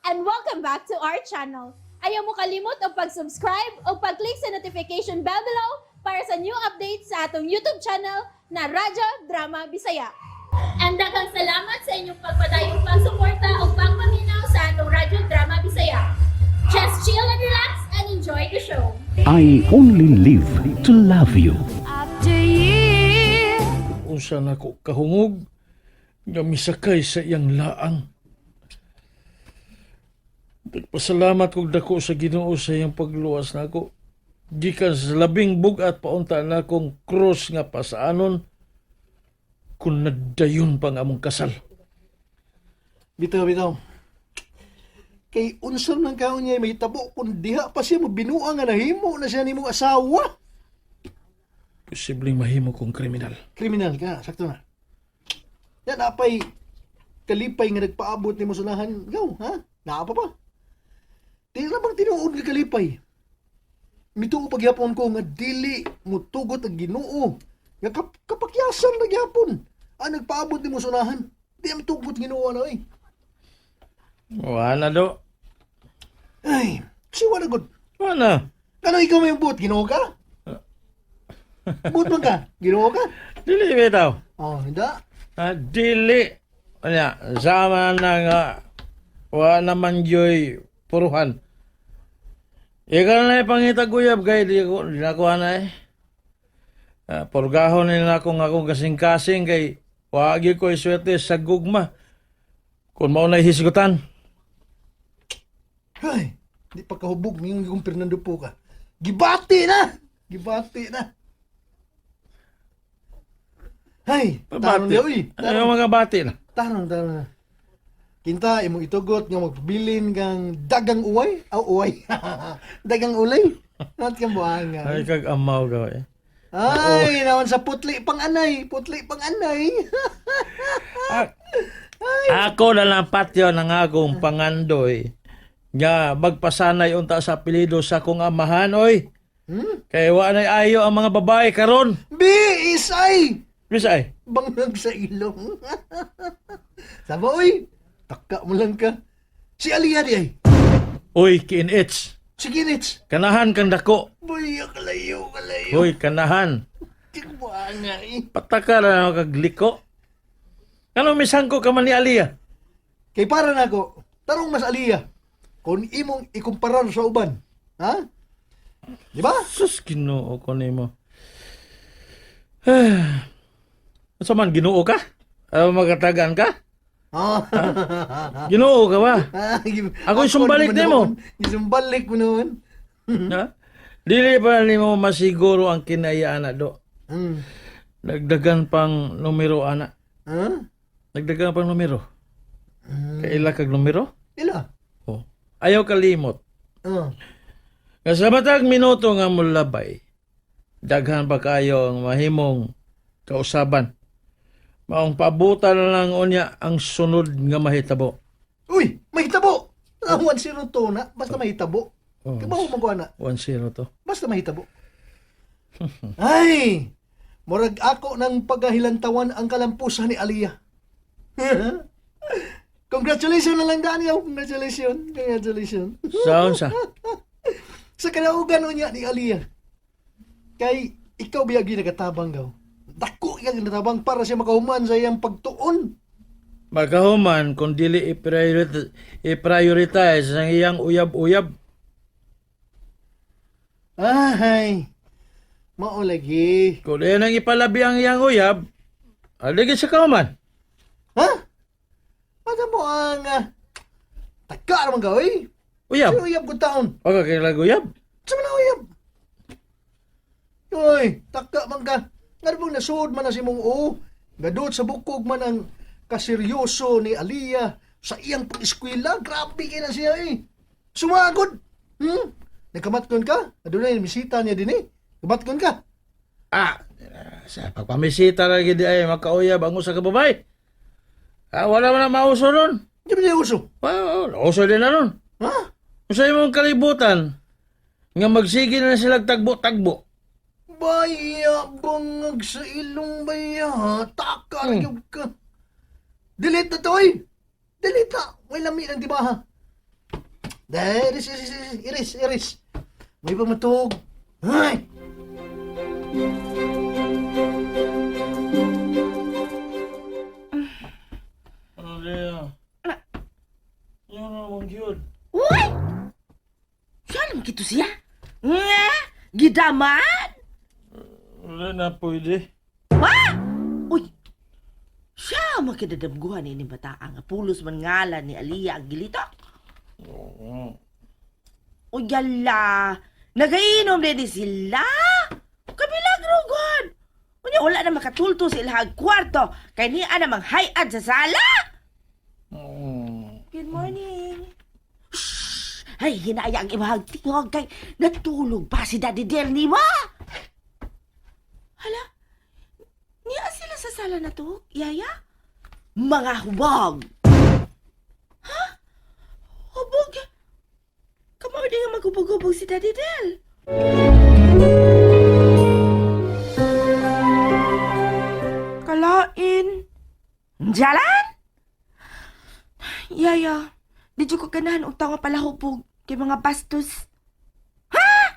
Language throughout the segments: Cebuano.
And welcome back to our channel. Ayaw mo kalimot og pag-subscribe o pag-click sa notification bell below para sa new updates sa atong YouTube channel na Radyo Drama Bisaya. And daghang salamat sa inyong pagpadayong pagsuporta o pagpaminaw sa atong Radyo Drama Bisaya. Just chill and relax and enjoy the show. I only live to love you. After years. Unsa nako kahungog nga misakay sa iyang laang. Nagpasalamat kog dako sa Ginoo sa iyang pagluwas nako. Gikan sa labing bugat paunta nakong krus nga pasaanon kung nadayon pang among kasal. Bitaw, bitaw. Kay unsa man kaon niya may tabo kung diha pa siya mabinuang nga nahimo na siya nimong asawa. Posibleng mahimo kong kriminal. Kriminal ka, sakto na. Yan apay kalipay nga nagpaabot nimo sa unahan. Gaw, ha? Naa pa pa. Di na bang tinuod nga kalipay? Mituo pagyapon ko nga dili mutugot ang Ginoo. Nga kapakyasan na gyapon. Ang nagpaabot nimo sa unahan. Di mutugot Ginoo na eh. Wala do. Ay, siwa na gud. Wala. Ano ikaw may buot? Ginoo ka? Buot man ka? Ginoo ka? Dili bitaw. Oh, hindi. Ah, dili. Anya, sama na nga wa naman yo'y puruhan. Ikaw na ipangitag uyab kay di na ko na eh. Ah, purgahon nila akong akong kasing-kasing kay wagi ko iswerte sa gugma. Kung mao na hisgutan. Ay, di pa kahubog ngayong kong Fernando po ka. Gibati na! Gibati na! Ay, tarong Bati. niya, uy. Ano yung mga bati na? Tarong, tarong na. Kinta, imong itugot nga magpabilin kang dagang uway. Aw, uway. Dagang ulay. Not kang buhanga. Ay, kag amaw gaw eh. Ay, naman sa putli pang anay. Putli pang anay. Ah, ako na lang patyo ng akong pangandoy nga magpasanay unta sa apelyido sa akong amahan oy. Kay wa nay ayo ang mga babae karon. B is I. Bisay. Bangag sa ilong. Saba, uy. Taka mo lang ka. Si Aliyah di ay. Uy, kinits. Si Kinits. Kanahan kang dako. Boy, kalayo, kalayo. Uy, kanahan. Tigwa nga eh. Pataka na kag liko. Ano misangko ka man ni Aliyah? Kay para nako, tarong mas Aliyah. Kung imong ikumparar sa uban. Ha? Di ba? Sus, Ginoo ko nimo. Unsa man Ginoo ka? Ah, magatagan ka? Ah. Ginoo ka ba? Ako isumbalik naman nimo. noon. Isumbalik mo noon. Ha? Dili pa nimo masiguro ang kinayaan na do. Nagdagan pang numero ana. Ha? Nagdagan pang numero. Kaila kag numero? Ila. Oh. Ayaw kalimot. Ah. Nga sa matag minuto nga mulabay, daghan pa kayo ang mahimong kausaban. Maong pabutan na lang unya ang sunod nga mahitabo. Uy, mahitabo. Ah, 1-0 to na. Basta mahitabo. Oh. Kabaw mo ko ana. 1-0 to. Basta mahitabo. Ay! Murag ako ng pagkahilantawan ang kalampusan ni Aliyah. Congratulations na lang, Daniel. Congratulations. Congratulations. Sa unsa? Sa kalaugan unya ni Aliyah. Kay ikaw biyagi nagatabang gaw. Dako ka ginatabang para siya makahuman sa iyang pagtuon. Magahuman kung dili i-prioritize ang iyang uyab-uyab. Ay! Mao lagi. Kung di nang ipalabi ang iyang uyab, aligid sa kahuman. Ha? Ano mo ang taka naman ka, oy? Uyab. Sino uyab ko taon? O ka kailag uyab. Sa man ang uyab? Oy, taka man ka. Nga bang nasuod man na si mong oo? Gadot sa bukog man ang kaseryoso ni Aliyah sa iyang pag-eskwela. Grabe kay na siya eh. Sumagod. Nagkamatkon ka? Adunay, misita niya din eh. Kamatkon ka? Ah, sa pagpamisita lagi di ay makauyab ang usa ka babae. Ah, wala man ang mauso nun. Di ba niya uso? Well, uso din na nun. Ha? Sa imong kalibutan, nga magsige na sila tagbo-tagbo. Baya, bangag sa ilong baya. Taka na ka. Delete na to eh. Delete na. May lami ng tibaha. Dahil, iris, iris, iris, iris, iris. May pamatog. Ay! Ano diya? Yan naman yun. Uy! Siya naman kito siya. Nga! Gidaman! Wala na pwede. Ha? Uy! Siya makidadamguhan ini bata nga pulos man ngalan ni Aliyah ang gilitok. Oo. Uy, yala! Nagainom din ni sila! Kabilagro, God! Unya, wala na makatulto sa ilahang kwarto kay niya namang hayad sa sala! Good morning. Shh! Ay, hinaya ang imahang tingog kay natulog pa si Daddy Del ni mo! Hala, niya sila sa sala na to, Yaya? Mga hubog! Ha? Hubog? Kamao di nga maghubog-hubog si Daddy Del. Kalain. Jalan? Yaya, di jud ko ganahan og tawo palahubog kay mga bastos. Oh.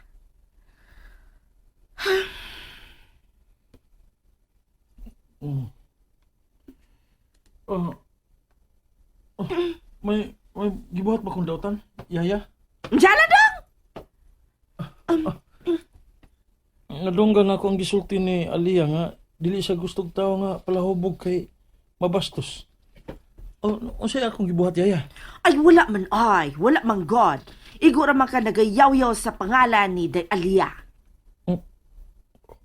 Oh. May gibuhat ba kong dautan? Yaya? Jalan dong! Nadunggan ako ang gisulti ni Aliyah nga dili siya gustog tao nga palahubog kay mabastos. Oh, unsay akong gibuhat, Yaya? Ay, wala man ay, wala man God. Igo ra man ka nagayawyaw sa pangalan ni Day Alia.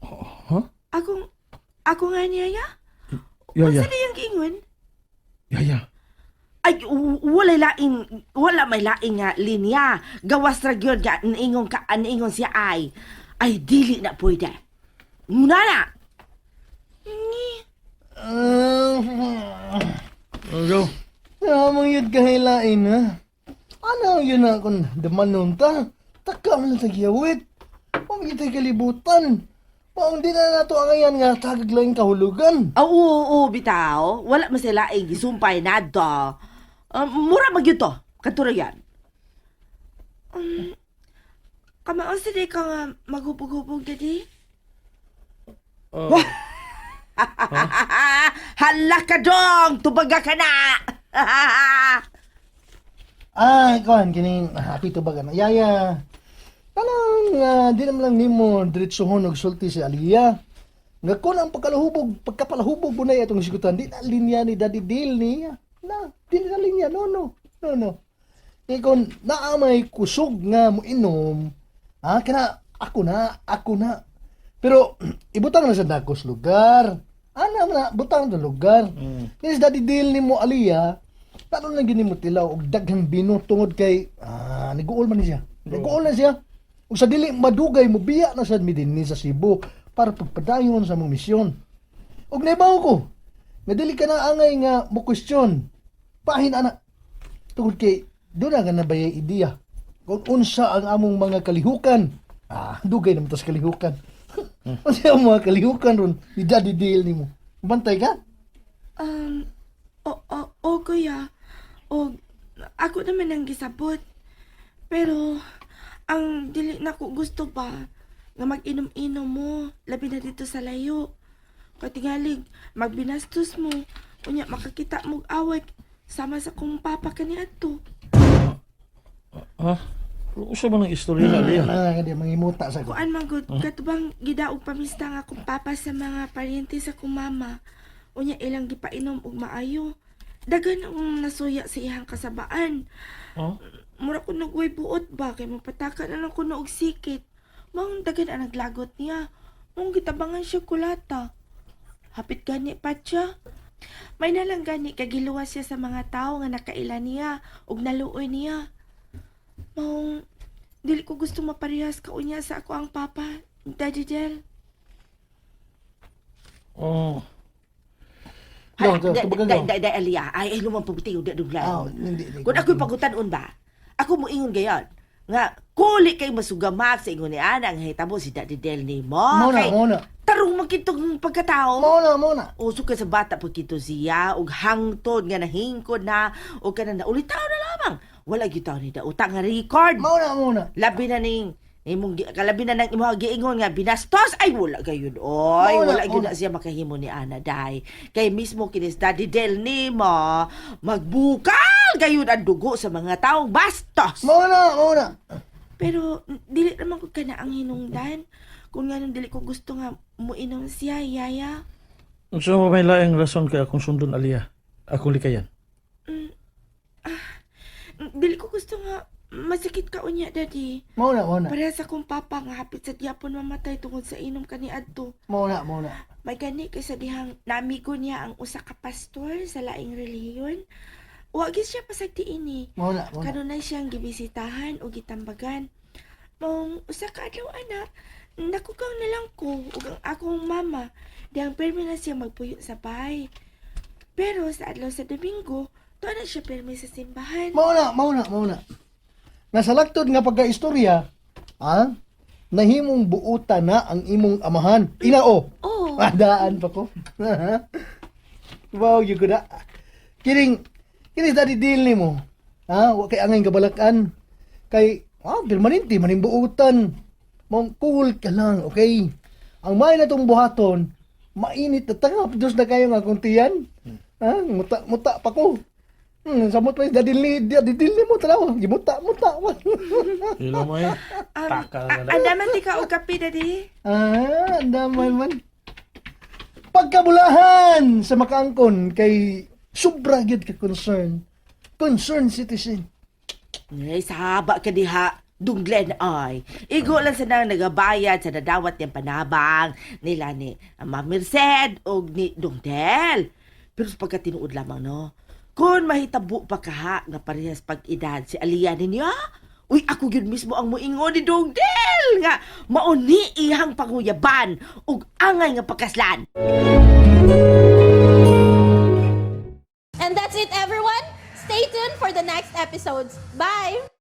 Huh? Akong, ako nga niya, ya? Yaya. Unsa na yung giingon? Yaya. Ay, wala laing, wala may laing nga linya. Gawas ra gyud ga niingon ka, niingon siya ay. Ay, dili na pwede. Muna na! Ah, Go. Namang yun kahilain, ha? Ano yun na kung damanon ta? Taka man lang tagyawit. Huwag kita kalibutan. Maong di na nato ang ayan nga tagaglaing kahulugan. Ah, oo, oo, bitaw. Wala man sila ay gisumpay na do. Mura magyud to. Katura yan. Kamao sa di ka nga maghubog-hubog, daddy? Oh. Hala ka dong! Tubaga ka na! Ah, ikaw, kining happy to baga na. Yaya, tanang di naman lang nimo diretsohon og sulti si Aliyah. Nga kun ang pagkalahubog, pagkapalahubog mo na itong isigutan, di na linya ni Daddy Dale niya. Na, di na linya, no, no, no, no. Kaya kung naa may kusog nga mo inom, ah, kana, ako na, ako na. Pero, ibutang na sa dakos lugar. Ana na, butang na lugar. Mm. Kaya si Daddy Dale ni mo Aliyah, Tano lang gini mo tilaw og daghang bino tungod kay niguol man ni siya. Niguol na siya. Ug sa dili madugay mo biya na sad mi dinhi sa Cebu para pagpadayon sa mong misyon. Ug naibaw ko nga dili ka na angay nga mo question. Pahin ana. Tungod kay doon na ka na bayay ideya kung unsa ang among mga kalihukan. Ah, dugay naman tas kalihukan. Unsa ang mga kalihukan ron ni Daddy Dale nimo. Bantay ka? O, o, o, kuya. O, ako naman ang gisabot. Pero, ang dili na ko gusto pa, nga mag-inom-inom mo, labi na dito sa layo. Katingalig, magbinastos mo, unya makakita mo away, sama sa kong papa kaniadto. Ha? Usa ba ng istorya na, Aliyah? Ah, di mangimuta sa ko. Kuan man gud, katubang gidaog pamista nga akong papa sa mga paryente sa kong mama. Unya ilang gipainom og maayo. Daghan akong nasuya sa iyang kasabaan. Oh? Mura ko nagway buot ba kay mapataka na lang ko na og sikit. Maong daghan ang naglagot niya. Maong gitabangan siya kulata. Hapit gani pa siya. May nalang gani kagiluwas siya sa mga tao nga nakaila niya ug naluoy niya. Maong dili ko gusto maparehas ka unya sa ako ang papa, Daddy Del. Oh. No, tubagan ko. Dai, Aliyah. Ay, ay, lumang pagtiyo, di duglan. Ah, hindi, hindi. Kung ako'y pagutanon ba, ako mo ingon gayon. Nga, kuli kay masugamak sa ingon ni Ana, ang hitabo si Daddy Del ni mo. Mao na, Kay, mao na. Tarong magkitong pagkatao. Mao na, mao na. Uso ka sa bata pag kito siya, og hangtod nga nahingkod na, og kana na ulitaw na lamang. Wala gyud taon ni dauta nga record. Mao na, mao na. Labi na ning imong kalabi na nang imong giingon nga binastos ay wala gayud oy. Mao na, Wala gyud mao na siya makahimo ni ana day kay mismo kinis Daddy Del nimo magbukal gayud ang dugo sa mga taong bastos. Mao na, mao na. Pero dili naman ko kana ang hinungdan kung nganong dili ko gusto nga muinom siya, yaya. Unsa mo may laing rason kay akong sundon, Aliyah? Akong likayan. Dili ko gusto nga masakit ka unya, daddy. Mao na, mao na. Pareha sa akong papa nga hapit sa gyapon mamatay tungod sa inom kaniadto. Mao na, mao na. May gani kay sa dihang namigo niya ang usa ka pastor sa laing relihiyon. Wa gyud siya pasagtiin ni. Mao na, mao na. Kanunay siyang gibisitahan o gitambagan. Mong usa ka adlaw ana, nakugaw na lang ko ug ang akong mama dihang permi na siya magpuyo sa bahay. Pero sa adlaw sa Domingo, tuwa na siya permi sa simbahan. Mao na, mao na, mao na. Nasa laktod nga pagkaistorya, ha? Nahimong buutan na ang imong amahan. Inao. Oh, Adaan pa ko. Wow, you ko na. Kining, kining daddy deal ni mo. Ha? Wa kay angay kabalakan. Kay, permanente, maning buutan. Mong cool ka lang, okay? Ang may na tong buhaton, mainit na tanga, dos na kayo nga akong tiyan. Ha? Muta, muta pa ko. Samot pa yung daddy, daddy deal ni mo, tanaw. Gimuta, muta. Ilo mo eh. Taka na na. andaman di ka og kape, daddy. Ah, ang damay man. Pagkabulahan sa makaangkon kay sobra gyud ka concern. Concern citizen. Ay, sahaba ka diha. Dunglen ay. Igo lang sa nang nagabayad sa nadawat niyang panabang nila ni Ma'am Merced o ni Dungdel. Pero sa pagkatinuod lamang, no? Kung mahitabo pa kaha nga parehas pag-edad si Aliyah ninyo, uy, ako yun mismo ang muingon ni Dungdel nga mauni ihang panguyaban ug angay nga pagkaslan. And that's it, everyone. Stay tuned for the next episodes. Bye!